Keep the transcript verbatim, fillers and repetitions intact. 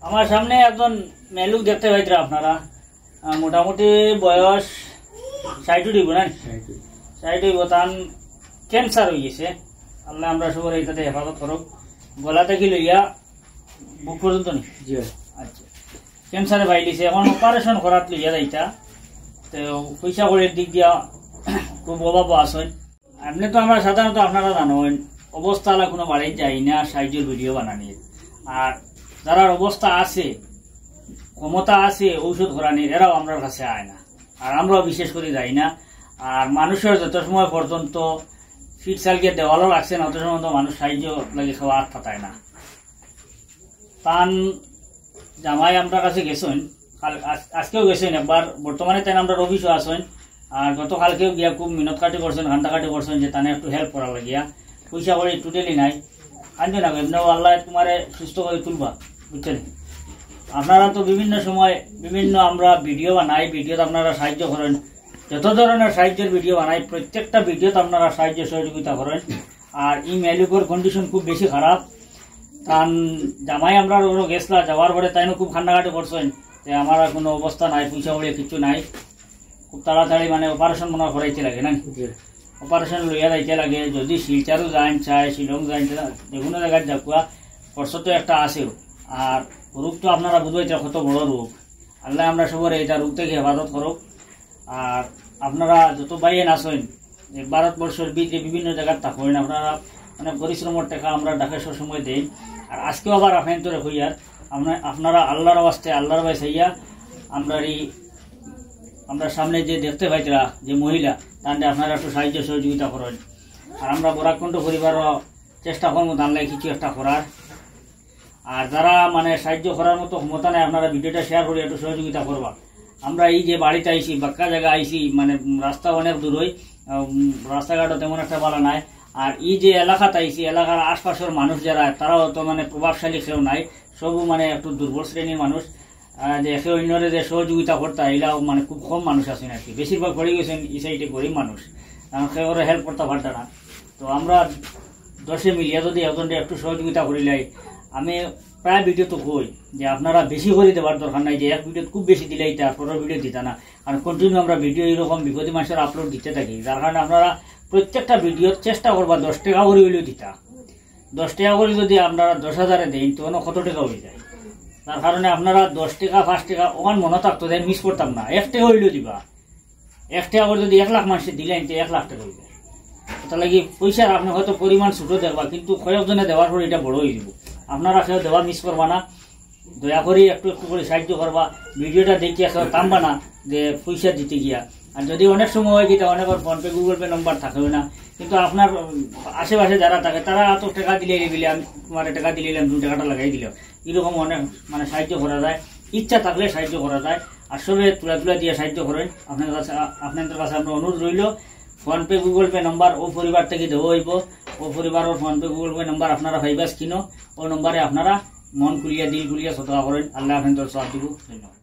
আমার সামনে একজন মেলুক দেখতে পাইতরা আপনারা, আহ, মোটামুটি বয়স ষাইট অইব না? ষাইট অইব। তান ক্যান্সার অই গেছে। আল্লায় আমরা সবরে ইটাতে হেফাজত করুক। গলা থাকি লইয়া বুক পর্যন্ত নি? জি। আচ্ছা, ক্যান্সারে পাইলিছে, এখন অপারেশন করাত লইয়া যাইতা। তো পয়সা কড়ির দিক দিয়া খুব অভাবও আছইন। এমনে তো আমরা সাধারণত আপনারা জানইন, অবস্থাআলা কুনু বাড়িত যাই না সাহায্যর ভিডিও বানানির। আর যারার অবস্থা আছে, ক্ষমতা আছে ঔষধ করানির, এরাও আমরার কাছে আয় না। আর আমরাও বিশেষ করি যাই না। আর মানুষর যত সময় পর্যন্ত ফিট চালকে দেওয়ালো লাগছে না, অত সময় তো মানুষ সাহায্য লাগি কেউ আত পাতায় না। তান জামাই আমরার কাছে গেছইন, কাল-, আজ-, আজকেও গেছইন একবার। বর্তমানে তাইন আমরার অফিসও আছইন। আর গতকালকেও গিয়া খুব মিনতকাটি করছইন, কান্দাকাটি করছইন যে তানে একটু হেল্প করার লাগিয়া। পয়সা কড়ি টোটালি নাই। কান্দিও না, এমনেও আল্লায় তুমারে সুস্থ করি তুলবা, বুঝছইন? আপনারা তো বিভিন্ন সময় বিভিন্ন আমরা ভিডিও বানাই, ভিডিওত আপনারা সাহায্য করইন, যত ধরনের সাহায্যর ভিডিও বানাই, প্রত্যেকটা ভিডিওত আপনারা সাহায্য সহযোগিতা করইন। আর ই মেলুকর কন্ডিশন খুব বেশি খারাপ। তান জামাই আমরার ওরও গেছলা, যাওয়ার পরে তাইনও খুব কান্দাকাটি করছইন যে আমার আর কুনু অবস্থা নাই, পয়সা কড়ি কিচ্ছু নাই। খুব তাড়াতাড়ি মানে অপারেশন মনে হয় করাইতে লাগে না? জি। অপারেশন লইয়া যাইতে লাগে, যদি শিলচরও যাইন চায়, শিলং যাইন চায়, যে কুনু জাগাত যাউক্কা, খরচ তো একটা আছেও। আর রোগ তো আপনারা বুঝইন ইটা কত বড় রোগ। আল্লায় আমরা সবরে ইটা রোগ থাকি হেফাজত করুক। আর আপনারা যত ভাইয়াইন আছইন, যে ভারতবর্ষর ভিতরে বিভিন্ন জাগাত থাকইন, আপনারা অনেক পরিশ্রমর টেকা আমরার ডাকে সবসময় দেইন। আর আজকেও আবার আপনাইনতরে কইয়ার, আপনা-, আপনারা আল্লার ওয়াস্তে, আল্লার ভয় চাইয়া, আমরার ই, আমরার সামনে যে দেখতে পাইতরা যে মহিলা, তানরে আপনারা একটু সাহায্য সহযোগিতা করইন। আর আমরা বরাক কণ্ঠ পরিবারও চেষ্টা করমু তান লাগি কিছু একটা করার। আর যারা মানে সাহায্য করার মতো ক্ষমতা নাই, আপনারা ভিডিওটা শেয়ার করি একটু সহযোগিতা করবা। আমরা এই যে বাড়িত আইছি, বাক্কা জাগা আইছি, মানে রাস্তা অনেক দূর অই, উম, রাস্তাঘাটও তেমন একটা ভালা নাই। আর এই যে এলাকাত আইছি, এলাকার আশপাশর মানুষ যারা, তারাও তো মানে প্রভাবশালী কেউ নাই, সবও মানে একটু দুর্বল শ্রেণীর মানুষ। আহ, যে একে অন্যরে যে সহযোগিতা করতা, ইলাও মানে খুব কম মানুষ আছইন আর কি। বেশিরভাগ পড়ি গেছইন ই সাইডে গরিব মানুষ, কারণ কেউরে হেল্প করতা পারতা না। তো আমরা দশে মিলিয়া যদি একজনরে একটু সহযোগিতা করিলাই, আমি প্রায় ভিডিওত কই যে আপনারা বেশি করি দেওয়ার দরকার নাই, যে এক ভিডিওত খুব বেশি দিলাই তার পরের ভিডিও দিতা না, কারণ কন্টিনিউ আমরা ভিডিও এইরকম বিপদী মানুষর আপলোড দিতে থাকি, যার কারণে আপনারা প্রত্যেকটা ভিডিওত চেষ্টা করবা দশ টেকা করি অইলেও দিতা। দশ টেকা করি যদি আপনারা দশ হাজারে দেইন, তো অনো কত টেকা অই যায়? তার কারণে আপনারা দশ টেকা, পাঁচ টেকা অখান মনো থাকতো যে মিস করতাম না, এক টেকা অইলেও দিবা। এক টেকা করি যদি এক লাখ মানষে দিলাইন, তে এক লাখ টেকা অই যায়। অটার লাগি পয়সার আপনে হয়তো পরিমাণ ছোট দেখবা, কিন্তু কয়েকজনে দেওয়ার পরে ইটা বড় অই যিবো। আপনারা কেউ দেওয়া মিস করবা না। দয়া করি একটু একটু করি সাহায্য করবা। ভিডিওটা দেখিয়া কেউ থামবা না যে পয়সা দিতে গিয়া। আর যদি অনেক সময় অয় কিতা, অনেকর PhonePe, Google Pay নম্বর থাকেও না, কিন্তু আপনার, উম, আশেপাশে যারা থাকে, তারা অত টেকা দিলে বিলে আমি তুমারে টেকা দিলাইলাম, তুমি টেকাটা লাগাই দিলাও, এরকম অনেক মানে সাহায্য করা যায়, ইচ্ছা থাকলে সাহায্য করা যায়। আর সবে তুলা তুলা দিয়া সাহায্য করইন। আপনাইনতর কাছে, আপনাইনতর কাছে আমরার অনুরোধ রইলো, PhonePe, Google Pay নম্বর অউ পরিবার থাকি দেওয়া অইবো, অউ পরিবারর PhonePe, Google Pay নম্বর আপনারা পাইবা স্ক্রিনো, অউ নম্বরে আপনারা মন খুলিয়া, দিল খুলিয়া সদকা করইন। আল্লায় আপনাইনতর সওয়াব দিবো। ধন্যবাদ।